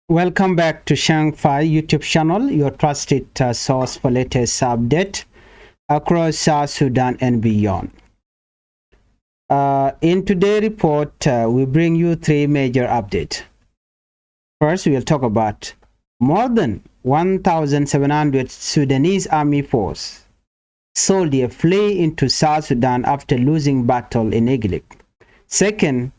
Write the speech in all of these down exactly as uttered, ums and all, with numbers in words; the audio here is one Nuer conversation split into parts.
Welcome back to Shang Fai YouTube channel, your trusted uh, source for latest update across South Sudan and beyond. Uh, in today's report, uh, we bring you three major updates. First, we'll talk about more than one thousand seven hundred Sudanese Army Force soldier flee into South Sudan after losing battle in Iglik. Second,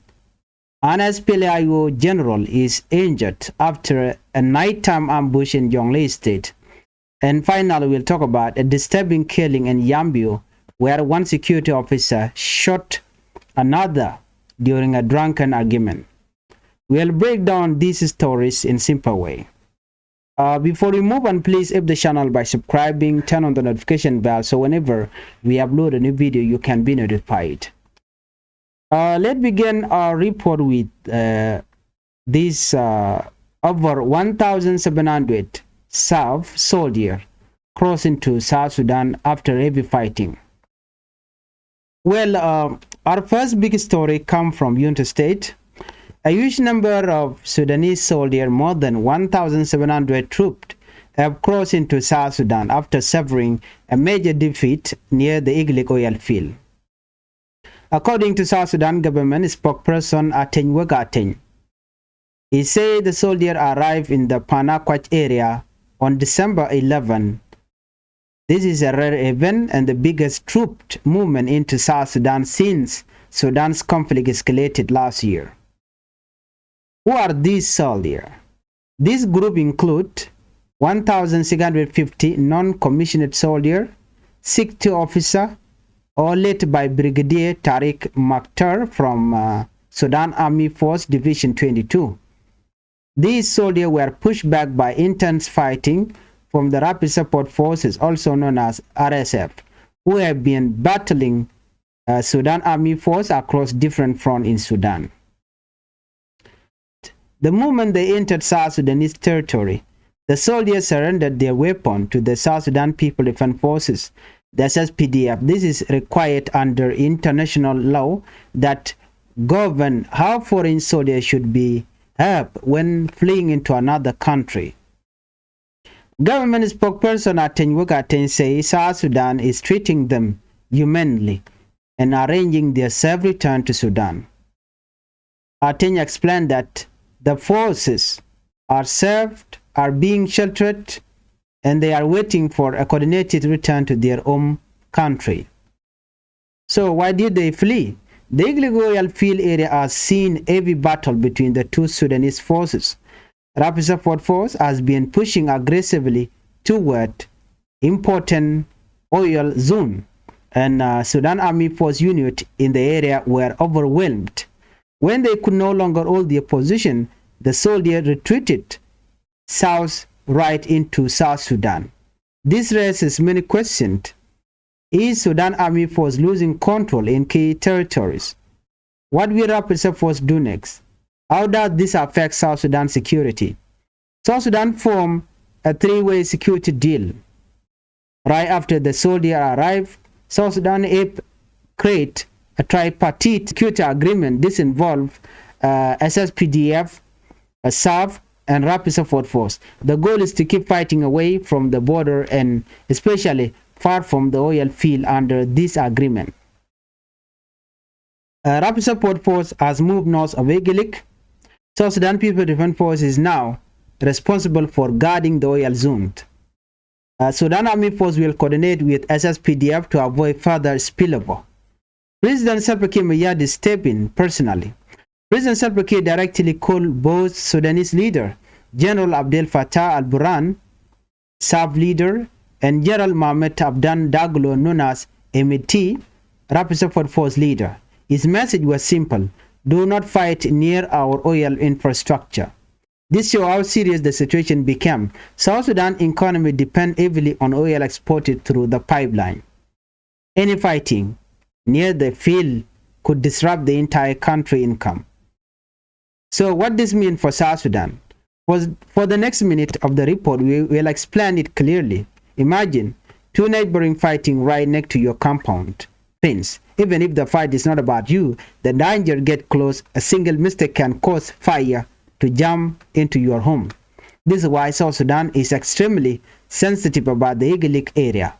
an S P L A I O general is injured after a nighttime ambush in Jonglei State. And finally, we'll talk about a disturbing killing in Yambio, where one security officer shot another during a drunken argument. We'll break down these stories in simple way. Uh, before we move on, please help the channel by subscribing, turn on the notification bell so whenever we upload a new video, you can be notified. Uh, let's begin our report with uh, this uh, over one thousand seven hundred South soldier crossing to South Sudan after heavy fighting. Well, uh, our first big story come from Unity State. A huge number of Sudanese soldiers, more than one thousand seven hundred troops, have crossed into South Sudan after suffering a major defeat near the Iglik oil field. According to South Sudan government spokesperson Ateny Wek Ateny, he said the soldier arrived in the Panakwach area on December eleven. This is a rare event and the biggest troop movement into South Sudan since Sudan's conflict escalated last year. Who are these soldiers? This group include one thousand six hundred fifty non-commissioned soldiers, sixty officers, all led by Brigadier Tariq Maktar from uh, Sudan Army Force Division twenty-two. These soldiers were pushed back by intense fighting from the Rapid Support Forces, also known as R S F, who have been battling uh, Sudan Army Force across different fronts in Sudan. The moment they entered South Sudanese territory, the soldiers surrendered their weapon to the South Sudan People Defense Forces, the S S P D F. This is required under international law that govern how foreign soldiers should be helped when fleeing into another country. Government spokesperson Ateny Wek Ateny say South Sudan is treating them humanely and arranging their safe return to Sudan. Ateny explained that the forces are served, are being sheltered, and they are waiting for a coordinated return to their home country. So why did they flee? The Iglig oil field area has seen heavy battle between the two Sudanese forces. Rapid Support Force has been pushing aggressively toward important oil zone, and uh, Sudan Army Force unit in the area were overwhelmed. When they could no longer hold their position, the soldier retreated south right into South Sudan. This raises many questions. Is Sudan Army Force losing control in key territories? What will Rapid Support Force do next? How does this affect South Sudan security? South Sudan form a three-way security deal. Right after the soldier arrive, South Sudan aid create a tripartite security agreement. This involve uh, S S P D F, a SAF, and Rapid Support Force. The goal is to keep fighting away from the border and especially far from the oil field under this agreement. Uh, Rapid Support Force has moved north of Iglik. South Sudan People Defense Force is now responsible for guarding the oil zone. Uh, Sudan Army Force will coordinate with S S P D F to avoid further spillover. President Salva Kiir Mayardit stepped in personally. President Salva Kiir directly called both Sudanese leader, General Abdel Fattah al-Burhan, SAF leader, and General Mohamed Abdan Daglo, known as M T, Rapid Support Force leader. His message was simple: "Do not fight near our oil infrastructure." This show how serious the situation became. South Sudan economy depend heavily on oil exported through the pipeline. Any fighting near the field could disrupt the entire country income. So what this mean for South Sudan? For, for the next minute of the report, we will explain it clearly. Imagine two neighboring fighting right next to your compound fence. Even if the fight is not about you, the danger get close. A single mistake can cause fire to jump into your home. This is why South Sudan is extremely sensitive about the Iglig area.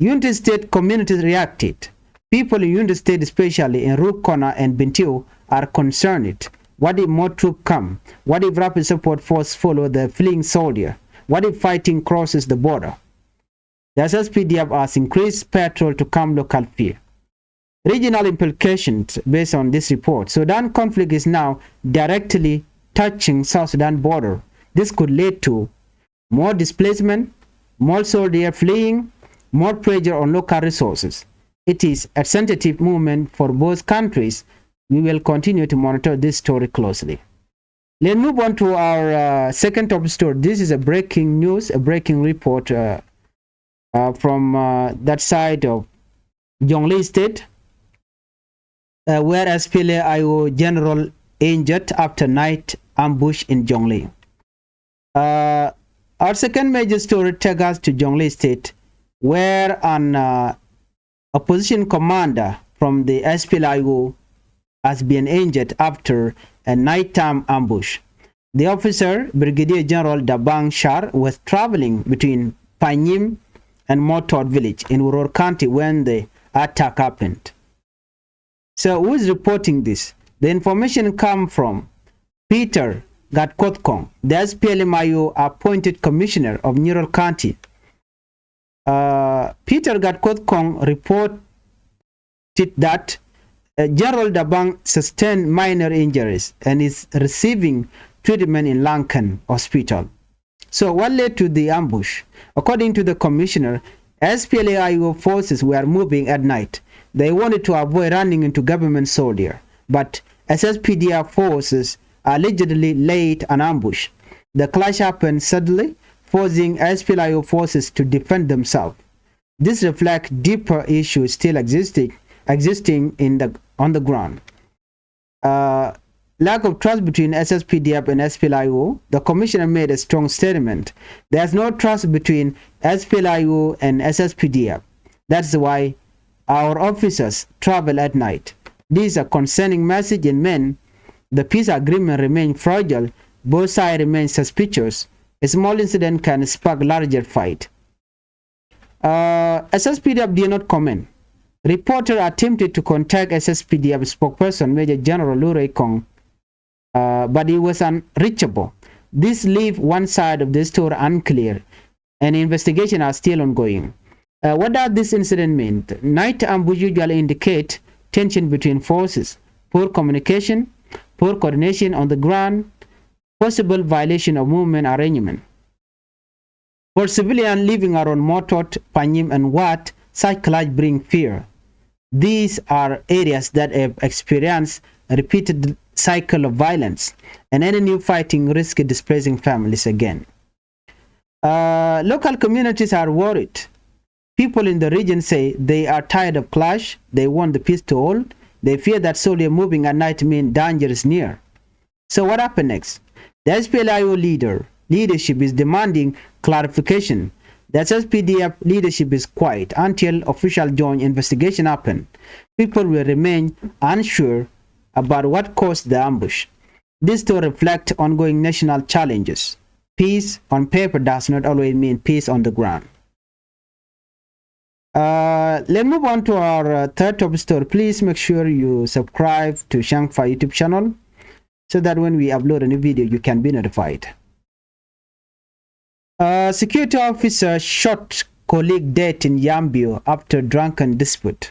Unity State communities reacted. People in Unity State, especially in Ruk Corner and Bentiu, are concerned. What if more troops come? What if rapid support force follow the fleeing soldier? What if fighting crosses the border? The S S P D F has increased patrol to calm local fear. Regional implications based on this report. Sudan conflict is now directly touching South Sudan border. This could lead to more displacement, more soldiers fleeing, more pressure on local resources. It is a sensitive moment for both countries. We will continue to monitor this story closely. Let's move on to our uh, second top story. This is a breaking news, a breaking report uh, uh, from uh, that side of Jonglei State, uh, where S P L A I O general injured after night ambush in Jonglei. Uh, our second major story takes us to Jonglei State, where an uh, opposition commander from the S P L A I O has been injured after a nighttime ambush. The officer, Brigadier General Dabang Shar, was traveling between Panyim and Motot village in Uror County when the attack happened. So who is reporting this? The information come from Peter Gatkuoth Kong, the S P L M I O appointed commissioner of Nyirol County. Uh, Peter Gatkuoth Kong reported that uh, General Dabang sustained minor injuries and is receiving treatment in Lankan Hospital. So what led to the ambush? According to the commissioner, S P L A I O forces were moving at night. They wanted to avoid running into government soldier, but S S P D F forces allegedly laid an ambush. The clash happened suddenly, forcing S P L A I O forces to defend themselves. This reflects deeper issues still existing, existing in the, on the ground. Uh, lack of trust between S S P D F and S P L A I O, the commissioner made a strong statement. There's no trust between S P L A I O and S S P D F. That's why our officers travel at night. This is a concerning message in men. The peace agreement remains fragile. Both sides remain suspicious. A small incident can spark larger fight. Uh, S S P D F did not comment. Reporter attempted to contact S S P D F spokesperson Major General Lurey Kong, uh, but he was unreachable. This leave one side of the story unclear, and investigation are still ongoing. Uh, what does this incident mean? Night ambush usually indicate tension between forces, poor communication, poor coordination on the ground, possible violation of movement arrangement. For civilians living around Motot, Panyim, and Wat, such clash bring fear. These are areas that have experienced a repeated cycle of violence, and any new fighting risk displacing families again. Uh, local communities are worried. People in the region say they are tired of clash, they want the peace to hold, they fear that soldier moving at night mean danger is near. So what happened next? The S P L A I O leader, leadership is demanding clarification. The S S P D F leadership is quiet until official joint investigation happen. People will remain unsure about what caused the ambush. This to reflect ongoing national challenges. Peace on paper does not always mean peace on the ground. Uh, let's move on to our uh, third top story. Please make sure you subscribe to Shangfa YouTube channel so that when we upload a new video, you can be notified. Uh, security officer shot colleague dead in Yambio after drunken dispute.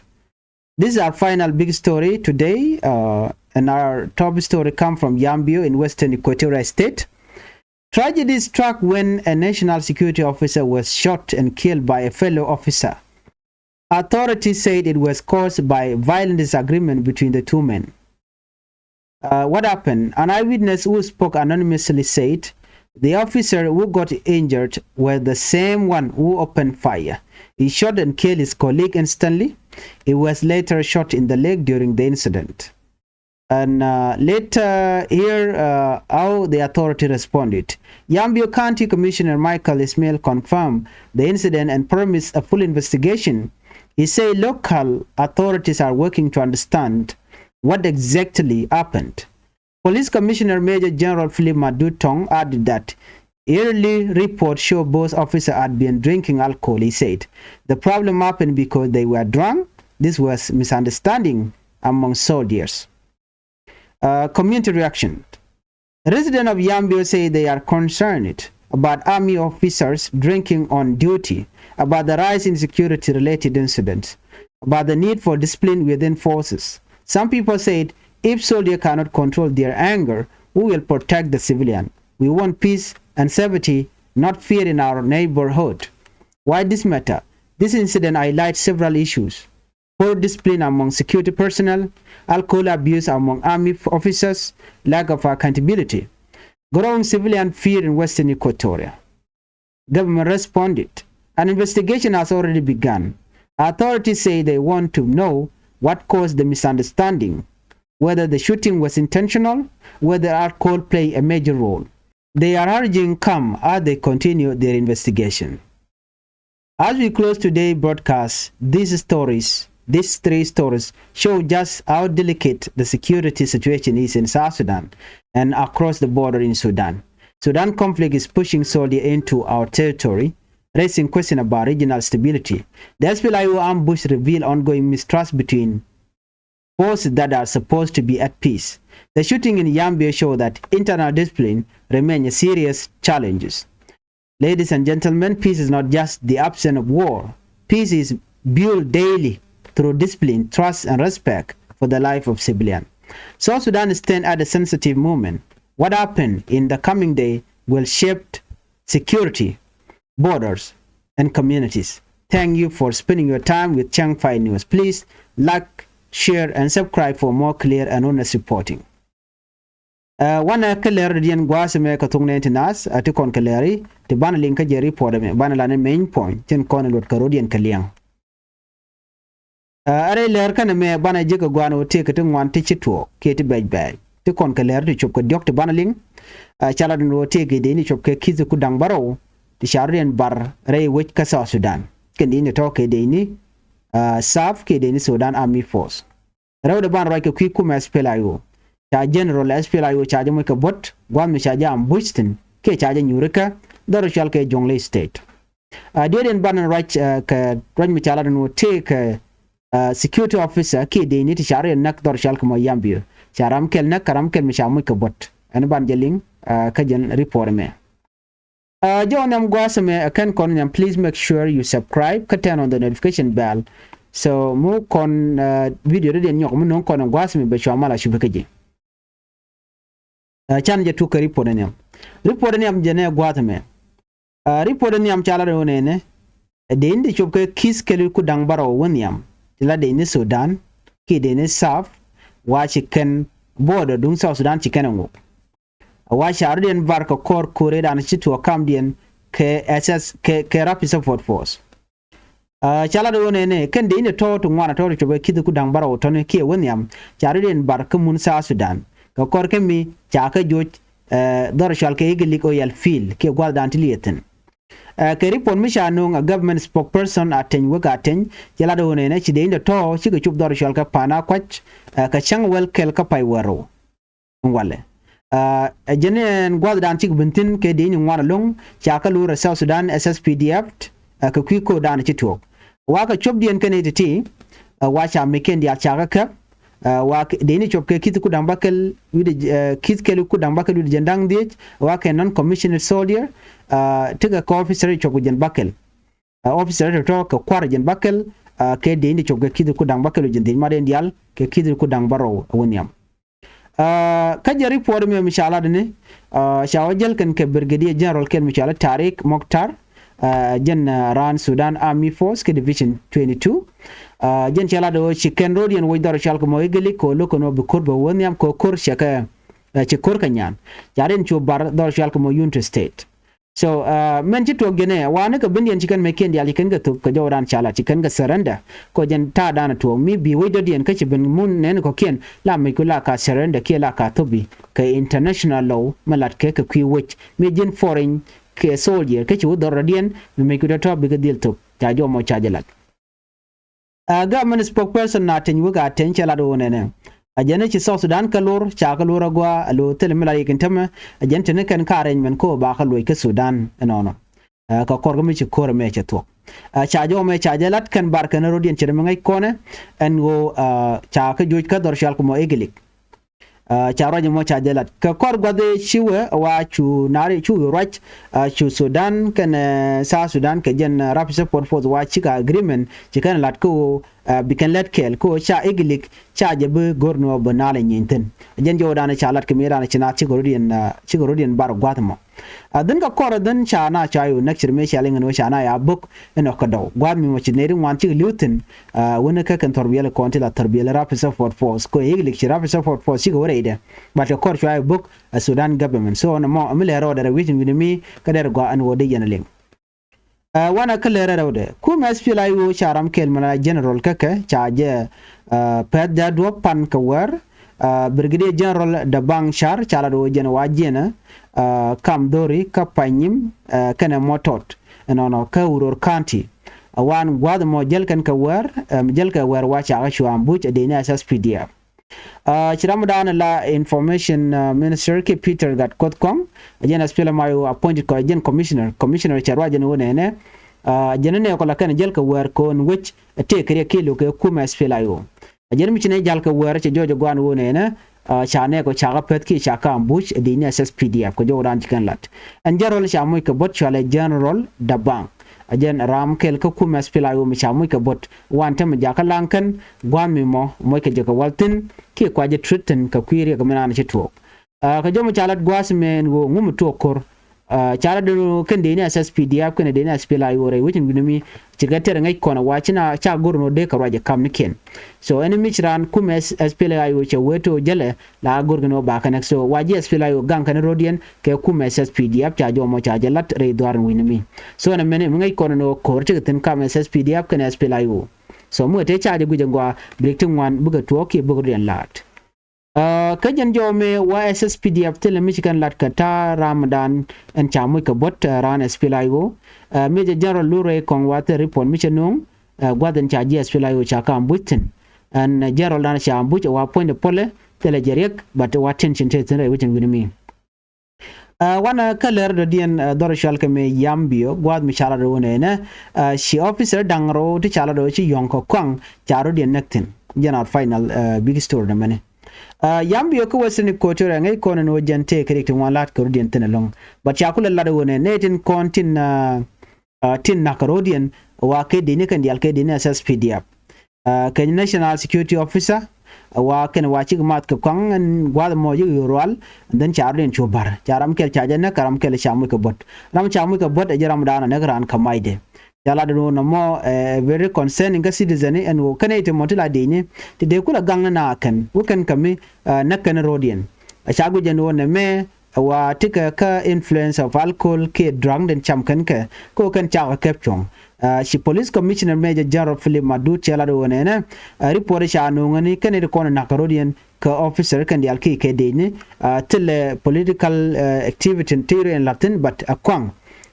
This is our final big story today, uh, and our top story come from Yambio in western Equatoria State. Tragedy struck when a national security officer was shot and killed by a fellow officer. Authorities said it was caused by violent disagreement between the two men. Uh, what happened? An eyewitness who spoke anonymously said the officer who got injured was the same one who opened fire. He shot and killed his colleague instantly. He was later shot in the leg during the incident. And uh, later hear uh, how the authority responded. Yambio County Commissioner Michael Ismail confirmed the incident and promised a full investigation. He said local authorities are working to understand what exactly happened. Police Commissioner Major General Philip Madut Tong added that early reports show both officers had been drinking alcohol. He said the problem happened because they were drunk. This was misunderstanding among soldiers. Uh, community reaction. Residents of Yambio say they are concerned about army officers drinking on duty, about the rise in security-related incidents, about the need for discipline within forces. Some people said, "If soldiers cannot control their anger, who will protect the civilian? We want peace and safety, not fear in our neighborhood." Why this matter? This incident highlights several issues: poor discipline among security personnel, alcohol abuse among army f-, officers, lack of accountability, growing civilian fear in Western Equatoria. Government responded. An investigation has already begun. Authorities say they want to know what caused the misunderstanding, whether the shooting was intentional, whether alcohol played a major role. They are urging calm as they continue their investigation. As we close today's broadcast, these stories, these three stories, show just how delicate the security situation is in South Sudan and across the border in Sudan. Sudan conflict is pushing soldiers into our territory, raising questions about regional stability. The S P L A I O ambush reveal ongoing mistrust between forces that are supposed to be at peace. The shooting in Yambio show that internal discipline remains a serious challenge. Ladies and gentlemen, peace is not just the absence of war. Peace is built daily through discipline, trust, and respect for the life of civilian. South Sudan stand at a sensitive moment. What happen in the coming day will shape security, borders, and communities. Thank you for spending your time with Changfai News. Please like, share, and subscribe for more clear and honest reporting. Ɛ, wanɛ kä lɛr diɛn gua̱a̱th ɛmɛ kɛ thok nɛn ti naath, ɛ, ti kɔn kɛ lɛri ti banɛ liŋ kä jɛ report ɛmɛ, banɛ la ni main point tin kɔn ɛ luɔt kɛ rɔ̱diɛn kɛ liɛŋ. Ɛ, ɛ rɛy lɛr kɛnɛ mɛ banɛ jek kɛ gua̱a̱n ɣöö tëëkɛ ti ŋuan ti ci tuɔɔk kiɛ ti bɛc bɛɛc ti kɔn kɛ lɛr ti cop kɛ diɔ̱k ti banɛ liŋ. Ɛ, ca lat ɛn ɣöö tëëkɛ deni cop kɛ ki̱th ku da̱ŋ bärɔw ti ca rɔ̱diɛn bar rɛy wec kä South Sudan kɛn deni tɔ̱ kɛ deni, ɛ, SAF kiɛ deni Sudan Army Force. Rɛwdɛ ban ruac kɛ kui̱ kumɛ S P L A I O. Ca general S P L A I O ca jɛ moc kɛ buɔ̱t, gua̱a̱th mi ca jɛ ambush thi̱n kiɛ ca jɛ nyuurikä dhɔr cɔal kɛ Jonglei State. Ɛ, diɛɛdiɛn ban ruac, ɛ, kɛ ruac mi ca lat ɛn ɣöö tëëkɛ, ɛ, security officer kiɛ deni ti ca rɔ̱diɛn näk dhɔr cɔal kɛ mɔ Yambio. Ca ram kɛl näk kɛ ram kɛl mi ca moc kɛ buɔ̱t. Ɛn ban jɛ liŋ, ɛ, kä jɛn report ɛmɛ. Ɛ, jɔw nhiam gua̱a̱th ɛmɛ, ɛ, kɛn kɔn nhiam, please make sure you subscribe kä turn on the notification bell. So mu kɔn, ɛ, video rɔ̱diɛn nyɔk mi no̱o̱ŋ kɔn gua̱a̱th ɛmɛ bɛ cua mal a cupi kä ji̱. Ɛ, can jɛ tuk kɛ report ɛ nhiam. Report ɛ nhiam jɛ nɛ gua̱a̱th ɛmɛ. Ɛ, report ɛ nhiam ca lat ɛ wä nɛnɛ. Ɛ, deni ti cop kɛ ki̱th kɛl ku da̱ŋ bärɔw wä nhiam. Ti la deni Sudan kiɛ deni SAF, wa ci kɛn border duŋ South Sudan ci kɛn ɛ ŋuk. A wa ca rɔ̱diɛn bar kɛ kɔr ko̱r ëëdan ci tuɔɔk kamdiɛn kɛ S S, kɛ, kɛ Rapid Support Force. Ɛ, ca lat ɣöö nɛnɛ kɛn dee in tɔ̱ ti ŋuan a tɔ̱ ti cop kɛ ki̱th ku da̱ŋ bärɔw tɔ̱ni kiɛ wä nhiam ca rɔ̱diɛn bar kä mun South Sudan. Kɛ kɔr kä mi ca kɛ joc, ɛ, dhɔr cɔal kɛ Igilic Oil Field kiɛ gua̱thdan ti liɛthin. Ɛ, kɛ report mi ca no̱o̱ŋ a government spokesperson Ateny Wek Ateny, cɛ lat ɣöö nɛnɛ ci dee in tɔ̱ cikɛ cop dhɔr cɔal kɛ Pan Akuac, ɛ, kɛ cäŋ wäl kɛl kä pay wäl rɛw. Walɛ. Ɛ, ɛ jɛn ɛn gua̱thdan cik ben thi̱n kɛ dee in ŋuan alo̱ŋ ca kɛ lo̱r ɛ South Sudan S S P D F, ɛ, kɛ kui̱ ko̱o̱rdan ci tuɔɔk. Wa kɛ copdiɛn kɛn iti ti, ɛ, wa ca mec kɛn diaal ca kɛ käp, ɛ, wa kɛ, dee in cop kɛ ki̱th ku da̱ŋ bäkɛl wi̱cdɛ, ɛ, ki̱th kɛl ku da̱ŋ bäkɛl wi̱cdɛ jiɛn da̱ŋ dhiec, wa kɛ non commissioned soldier, ɛ, tekɛ kɛ officer cop kɛ jiɛn bäkɛl. Ɛ, officer tɔ̱tɔ̱ kɛ kua̱r jiɛn bäkɛl, ɛ, kɛ dee in cop kɛ ki̱th ku da̱ŋ bäkɛl wi̱cdɛ jiɛn dhiec mat in diaal kɛ ki̱th ku da̱ŋ bärɔw ɛ wä nhiam. Ɛ, kä jɛ report mi, mi ca lat ni, ɛ, ca wä jäl kɛn kɛ Brigadier General kɛn mi ca lat Tarik Moktar, ɛ, jɛn, ɛ, raan Sudan Army Force kɛ Division twenty two. Ɛ, jɛn ca lat ɣöö ci kɛn rɔ̱diɛn woc dhɔr cɔal kɛ mɔ Igilic kɛ ɣöö lo̱k kɛn ɣöö bi ko̱r bɛ wä nhiam kɛ ɣöö ko̱r cɛ kɛ, ɛ, ci ko̱r kɛ nyan. Ca rɔ̱diɛn cu bar dhɔr cɔal kɛ mɔ Unity State. So, ɛ, mɛn ci tuɔɔk jɛn ɛ, wanɛ kɛ bendiɛn ci kɛn mec kiɛn diaal ci kɛn kɛ thop kɛ jɔwdan ca lat ci kɛn kɛ surrender. Kɛ ɣöö jɛn ta̱a̱dan tuɔɔk mi bi wec dɔ̱diɛn kä ci ben mun nɛn kɔ̱kiɛn la mec ku la ka surrender kiɛ la ka thopi kɛ international law mi lat kɛ kɛ kui̱ wec. Mi ji̱n foreign kɛ soldier kä ci wä dhɔr dɔ̱diɛn mi mec ku tɔ̱tɔ̱ bikɛ dhil thop. Ca jɔw mɔ ca jɛ lat. Ɛ, government spokesperson Ateny Wek Ateny cɛ lat ɣöö nɛnɛ. Ɛ jɛn ni ci South Sudan kɛ lor, ca kɛ lor agua, ɛ lor thil mi la yikin tämɛ, ɛ jɛn tini kɛn ka arrangement ko ba kɛ luɔc kä Sudan ɛnɔnɔ. Ɛ, kɛ kɔr kä mi ci ko̱r ɛmɛ cɛ thuɔk. Ɛ, ca jɔw mɛ ca jɛ lat kɛn bar kɛn rodiɛn cɛ mi ŋäc kɔnɛ, ɛn ɣöö, ɛ, ca kɛ joc kä dhɔr cual kumɔ Igilik. Ɛ, ca ruac ɛmɔ ca jɛ lat. Kɛ kɔr guath ci wee wa cu nari cu ruac, ɛ, cu Sudan kɛn, ɛ, South Sudan kɛ jɛn, ɛ, Rapid Support Force wa cikɛ agreement ci kɛn lat kä ɣöö, ɛ, bi kɛn lɛt kɛɛl kä ɣöö ca Igilik ca jɛ bi go̱r ni wä bi nal ɛ nyiny thi̱n. Jɛn jɔw dan ca lat kɛ mi dan ci na cikɛ rodiɛn, ɛ, cikɛ rodiɛn bar guath ɛmɔ. A dhin kä kɔr a dhin ca na ca yu näk cir mi ca liŋ ni wä ca na ya bok inɔ kä dɔw. Guath mi mɔ ci neri ŋuan cik liu thin, a, wini kä kɛn thɔr biɛl kɔn ti la thɔr biɛl Rapid Support Force. Ko Igilik ci Rapid Support Force cik wä rɛydɛ. But kɛ kɔr ca yu bok a Sudan government. So na mɔ mi lɛ rɔ dɛrɛ wi̱c in wi̱ni mi kä dɛrɛ gua ɛn wä dee yɛn liŋ. A, wanɛ kä lɛ rɛ rɛw dɛ. Kum S P L A I O ca ram kɛl mɛ la general kä kɛ ca jɛ, a, pɛth ja duɔp pan kɛ wɛr. A, Brigadier General Dabang Car ca lat wä jɛn wa jiɛnɛ, a, kam dhori kä Panyim, a, kɛnɛ Motot. Ɛnɔnɔ kä Uror County. A, wan guath mɔ jäl kɛn kɛ wɛr, ɛm, jäl kɛ wɛr wa ca kä cuam buc a dee ni S S P D F. A, ci ram dan la information, a, minister ki Peter Gat Koth Kɔŋ. A jɛn S P L M I O appointed kɔ jɛn commissioner. Commissioner cɛ ruac jɛn wä nɛnɛ. A, jɛn nɛ kɔ la kɛn jäl kɛ wɛr kɔn wec a tëë kɛ riɛ ki lo kɛ kum S P L I O. A jɛn mi ci nɛ jal kɛ wɛr cɛ jɔɔc a guan wä nɛnɛ, a, ca nɛ kɔ ca kä peth ki ca kä ambush a dee ni S S P D F kɛ jɔɔc dan ci kɛn lat. Ɛn general ca muc kɛ bot cualɛ General Dabang. A jɛn ram kɛl kä kum S P L I O mi ca muc kɛ bot wan tämɛ jakä laŋ kɛn guan mi mɔ muc kɛ jɛ kɛ wal thin ki kua jɛ trit thin kɛ kui̱ riɛk mi naan ci tuɔɔk. A, kɛ jɔmɔ ca lat gua̱a̱th mɛn ɣöö ŋum tuɔɔk ko̱r. A, ca lat dun kɛn dee ni S S P D F kɛn dee ni S P L I O rɛy wecin wi̱ni mi ci kɛ tɛr ŋäc kɔn a wa ci na ca go̱r nɔ dee kɛ ruac ɛ kam ni kiɛn. So ɛn mi ci raan kum S-, S P L I O cɛ wee to jälɛ la go̱r kɛn ɔ ba kɛn ɛk. So wa ji̱ S P L I O gaŋ kɛn rodiɛn kɛ kum S S P D F ca jɔmɔ ca jɛ lat rɛy dhuaar in wi̱ni mi. So ɛn mɛn mi ŋäc kɔn nɔ ko̱r cikɛ thin kam S S P D F kɛn S P L I O. So mi wee te ca jɛ guic ɛn gɔaa bilik ti ŋuan bikɛ tuɔɔk kiɛ bikɛ rodiɛn laat. A, kä jɛn jɔw mi wa S S P D F thilɛ mi ci kɛn lat kɛ ta̱a̱ ramdan ɛn ca muc kɛ buɔ̱t, a, raan S P L I O. A, Major General Lurey Kɔŋ wa thil report mi cɛ nuŋ, a, gua̱th ɛn ca ji̱ S P L I O ca kä ambush thi̱n. Ɛn, a, general dan ca ambush wa puɔ̱nydɛ puɔlɛ thilɛ jɛ riɛk, but wa tension te thi̱n rɛy wecin wi̱ni mi. A, wanɛ kä lɛr dɔ̱diɛn, a, dhɔr cual kɛ mi Yambio, gua̱a̱th mi ca lat wä nɛnɛ, a, ci officer da̱ŋ rɛw ti ca lat wä ci yɔ̱ŋ kɛ kɔaŋ ca rɔ̱diɛn näk thi̱n. Jɛn a final, a, big story dämɛni. A, Yambio kä Western Equatoria ŋäc kɔn ɛn wä jɛn tëë kɛ rik ti ŋuan la̱t kɛ rɔ̱diɛn thi̱n ɛlɔ̱ŋ. But ca kulɛ lat wä nɛnɛ tin kɔn tin, a, a, tin na̱k kɛ rɔ̱diɛn wa kɛ dini kɛn diaal kɛ dini S S P D F. A, kɛ National Security Officer, a, wa kɛn wa cik math kɛ kɔaŋ ɛn gua̱th mɔ ji̱ ɣöö rual, and then ca rɔ̱diɛn cu ba̱r. Ca ram kɛl ca jɛ näk, kɛ ram kɛl ca muc kɛ buɔ̱t. Ram ca muc kɛ buɔ̱t, ɛ jɛ ram dan a näk raan kä macdɛ. Ca lat ɛn ɣöö nɔmɔ, ɛ, very concerning kä citizen ɛn ɣöö kɛn ɛ ti mɔ ti la dini, ti dee kulɛ gaŋ ni na kɛn, wä kɛn kä mi, a, näk kɛn rɔ̱diɛn. A ca guic ɛn ɣöö nɛmɛ, wa tikɛ kä influence of alcohol kiɛ drug den cam kɛn kɛ, ko kɛn cakɛ kɛp cuɔ̱ŋ. A, ci police commissioner Major General Philip Madut cɛ lat wä nɛnɛ, a, report ca nuŋä ni kɛn it kɔn nakä rɔ̱diɛn kä officer kɛn diaal ki kɛ dec ni, a, thilɛ political, a, activity ti rɔ in lathin, but a kɔaŋ.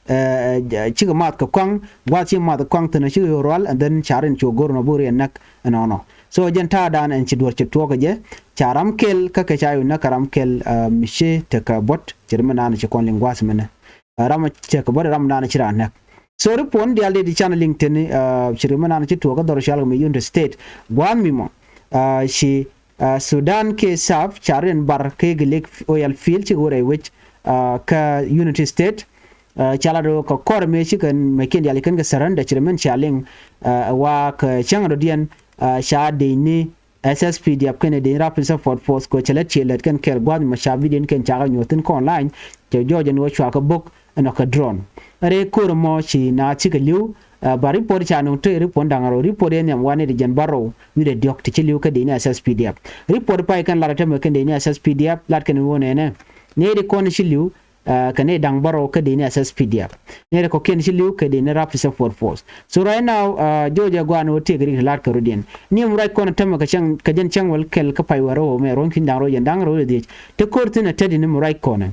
A, cikɛ math kɛ kɔaŋ, guath ci math kɛ kɔaŋ thin ci rual, and then ca rin cu go̱r nɔ buk riɛn näk. Ɛnɔnɔ. So jɛn ta̱a̱ dan ɛn ci duɔ̱r ci tuɔɔk kɛ jɛ, ca ram kɛl kä kɛ ca yun nä kɛ ram kɛl, a, mi ci tekɛ buɔ̱t, ci ri mi naan ci kɔn liŋ gua̱a̱th mi nä. A, ram tekɛ buɔ̱t ram naan ci raan näk. So ri puɔ̱n diaal di di can liŋ teni, a, ci ri mi naan ci tuɔɔk kä dhɔr cual kɛ mi Unity State. Gua̱a̱th mi mɔ, a, ci, a, Sudan kɛ South ca ri ɛn bar kɛ Igilik oil field ci kɛ wä rɛy wec, a, kä Unity State. A, ca lat kɛ kɔr mi ci kɛn mɛ kiɛn diaal ci kɛn kɛ surrender ci ri min ca liŋ, a, wa kɛ cäŋ rɔ̱diɛn, a, ca dec ni S S P D F kɛnɛ dec ni Rapid Support Force kɛ cɛ lät ciɛ lät kɛn kɛɛl gua̱th mɛ ca video ni kɛn ca kɛ nyuɔ̱th thi̱n kɔn line. Cɛ jɔɔc ɛn ɣöö cua kɛ bo̱k ɛnɔ kɛ drone. Rɛy ko̱r ɛmɔ ci na cikɛ li̱w, a, ba report ca nuŋ te report da̱ŋ rɛw, report yɛ nhiam wa ni di jɛn bärɔw wi̱cdɛ diɔ̱k ti ci li̱w kä dec ni S S P D F. Report pay kɛn lat ɛ tämɛ kɛn dec ni S S P D F lat kɛn ɣöö nɛnɛ ni di kɔn ci li̱w, a, kɛ ni da̱ŋ bärɔw kä dec ni S S P D F. Ni rɛ kɔ̱kiɛn ci li̱w kɛ dec ni Rapid Support Force. So right now, a, jɔɔc ɛ gua̱a̱n wä tiek rik ti la̱t kɛ rɔ̱diɛn. Ni mi ruac kɔn tämɛ kɛ cäŋ, kɛ jɛn cäŋ wäl kɛl kä pay wä rɛw mɛ ruɔ̱n ki̱n da̱ŋ rɛw jɛn da̱ŋ rɛw jɛ dhiec. Te ko̱r thi̱n ɛ tet in mi ruac kɔn.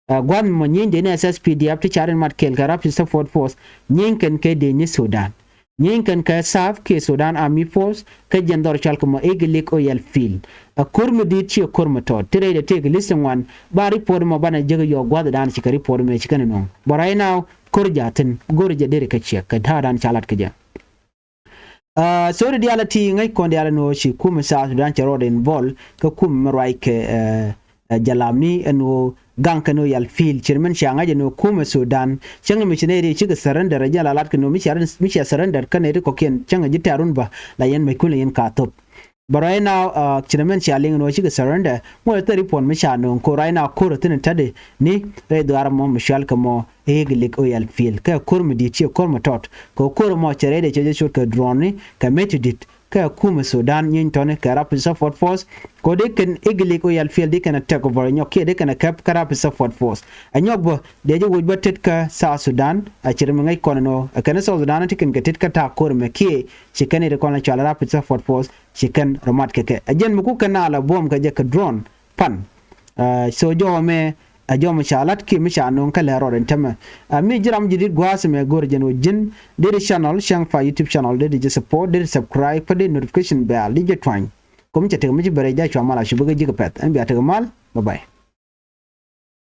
A, gua̱a̱n mi mɔ nyieeny dec ni S S P D F ti ca rin mat kɛl kɛ Rapid Support Force nyieeny kɛn kɛ dec ni Sudan. Nyieeny kɛn kɛ SAF kiɛ Sudan Army Force kä jɛn dhɔr cɔal kɛ mɔ Iglig Oil Field. Ɛ ko̱r mi di̱i̱t ciɛ ko̱r mi tɔt ti rɛydɛ tëëkɛ list ŋuan. Ba report mɔ banɛ jek yɔɔk gua̱thdan ci kɛ report mɛ ci kɛn nuɔ̱ŋ. But right now ko̱r ja̱thin go̱r jɛ deri kɛ ciɛk kɛ ta̱a̱dan ca lat kɛ jɛ. Aa, so di diaal a ti ŋäc kɔn diaal a nuɔ ci kumɛ South Sudan cɛ rɔɔd in bɔl kä kumɛ mi ruac kɛ, ɛ, ɛ, jalamni ɛn ɣöö gaŋ kɛn ɣöö Oil Field ci ri min cia ŋa̱c ɛn ɣöö kumɛ Sudan cäŋ ni mi ci nɛy ri cikɛ surrender ɛ jɛn la lat kɛn ɣöö mi cia, mi cia surrender kä nɛy ri kɔ̱kiɛn cäŋ ɛ ji̱ tɛ̈run bä la yɛn mec kun la yɛn ka thop. But right now, aa, ci ri min cia liŋ ɛn ɣöö cikɛ surrender ŋuɔ̱t ɛ thil report mi ca nööŋ ko̱r right now ko̱r ɛ thi̱n ɛ ta̱tdɛ ni rɛy dhuaar mɔ mi cual kɛ mɔ Iglig Oil Field kɛ ko̱r mi di̱i̱t ciɛ ko̱r mi tɔt kɛ ko̱r mɔ cɛ rɛydɛ cɛ jɛ cot kɛ drone ni kɛ meti di̱t kɛ kumɛ Sudan nyieeny tɔni kɛ Rapid Support Force. Kɛ dee kɛn Iglig Oil Field dee kɛn a take over nyɔk kiɛ dee kɛn a kɛp kä Rapid Support Force. Ɛ nyɔk bä dee jɛ woc bä tet kä South Sudan a ci ri mi ŋäc kɔn ɛn ɣöö ɛ kɛn South Sudan ti kɛn kɛ tet kä ta̱a̱ ko̱r mɛ kiɛ ci kɛn iti kɔn la cual Rapid Support Force ci kɛn rɔ mat kɛ kɛ ɛ jɛn mi ku kɛn na la buɔ̱m kɛ jɛ kɛ drone pan. Aa, so jɔwä mɛ ɛ jɔw mi ca lat kiɛ mi ca no̱o̱ŋ kä lɛ rɔɔd ɛn tämɛ. Aa, mi ji̱ ram ji̱ di̱t gua̱a̱th mɛ go̱r jɛn wä ji̱n dee di channel cäŋ pa YouTube channel dee di jɛ support dee di subscribe pa dee notification bell di jɛ tuany. Kum cɛ tek mi ci bɛrɛ ja̱ cua mal a cu bikɛ ji̱ kɛ pɛth ɛn bia tek mal. Bye bye.